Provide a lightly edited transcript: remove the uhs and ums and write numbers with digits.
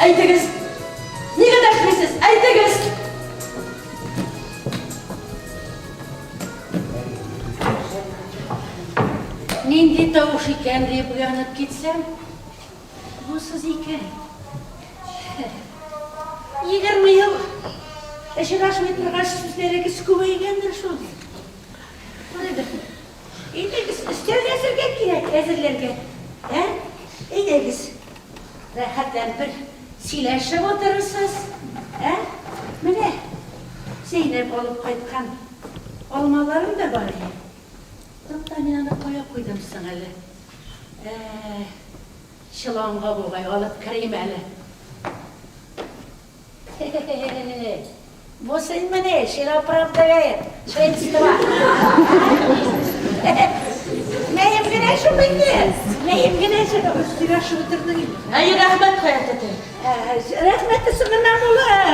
Әйтегез! Нигә дәшмисез? Әйтегез! Нинди тавыш икән дип уянып китсәм, бу сез икән. 20 ел очрашмый торгач, сүзләрегез күбәйгәндер шул. Күрегез. Әйдәгез, өстәл әзергә кирәк, әзерләргә. Ә? Әйдәгез. Рәхәтләнеп бер сөйләшеп утырырсыз. Ә? Менә Зәйнәп алып кайткан алмаларым да бар әле. Тукта, мин аны кая куйдым соң әле? Ә, чоланга бугай алып керим әле. Хе-хе-хе. Бу синмени, шилоправдагай средства? Мәем генә шул инде. Мәем генә шул. Сөйләшеп утырдың инде. Әйе, рәхмәт, Хәят әтәй. Рәхмәте соңыннан булыр.